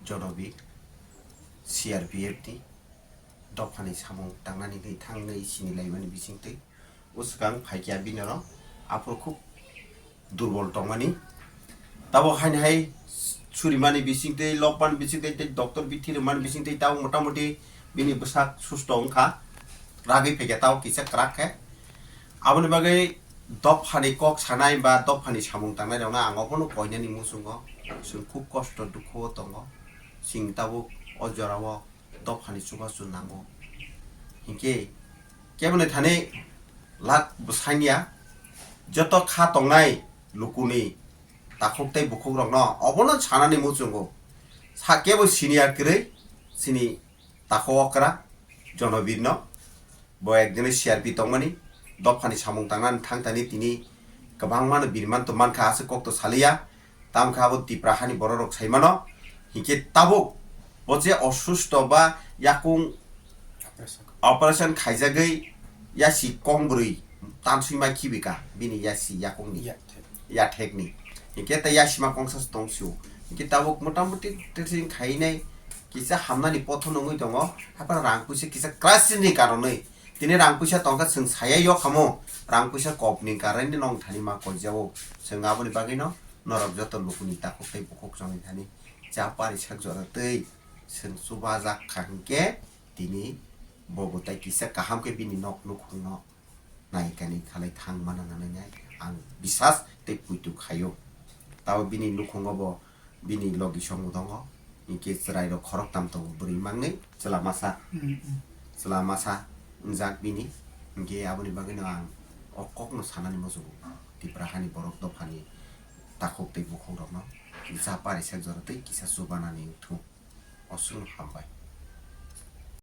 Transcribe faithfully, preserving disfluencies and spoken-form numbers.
Jonobi C R P F ni dophani samung tangnani hwnwi thangnai sinilaimani bisingtwi o swkang phaikya bini oro aphuru khub durbol tongmani. Tabok haini hai surimani bisingtwi, lokmani bisingtwi, tei doctor bithi rwmani bisingtwi tabok motamoti bini bwsak susto wngkha, ragwi phaikya tabok kisa kwrak khe. Aboni bagwi dophani kok sanai ba dophani samung tangnai rokno ang obono koinani muchungo, chwng khub kosto dukho o tongo, chwng tabuk o jorao dophani chubachu nango. Hinkhe keboni thani lak bwsanya joto kha tongnai lukuni takhuk tei bukhuk rokno obono sanani muchungo, sa kebo siniya kwrwi chini takhuk okra Jonobirno. Bo ekjone C R P tongmani, dophani samung tangnani thangtani tini kwbangmano birman to mankha, aswk kok to saliya. Tamkhe abo Tipra hani bororok saimano. Hinkhe tabuk bo je osusto ba yakung operation khaijagwi yasi kong bwrwi tanswi mai khibika bini yasi yakungni, yathekni. Hinkhe tei yasima kongsa se tongsio. Hinkhe tabuk motamoti treatment khainai kisa hamnani potho nungwi tongo. Haphano rang puisa kisa crisis ni karonwi. Tini rang puisa tongkha chwng saya yok hamo. Rang puisa kop ni karonwi nong thani ma koijao. Chwng aboni bagwino norok joto lukuni takhuk tei bukhuk chongni thani cha pari sak jora twi chwng chubajak kha hinkhe tini bobo tai kisa kaham khe bini nok nukhungno naikani khalai thang mana nanai nai ang bisas tei puitu khaio. Tabo bini nukhungo bo bini logi songo tongo, hinkhe chwrairok khoroktam tongo, bwrwi mangni chwla masa, chwla masa wngjak bini. Hinkhe aboni bagwino ang o kokno sanani muchungo, Tipra hani borok dophani takhuk tei bukhukrokno kisa parisak jora tei kisa chubanani wngthung. Oswkno hambai.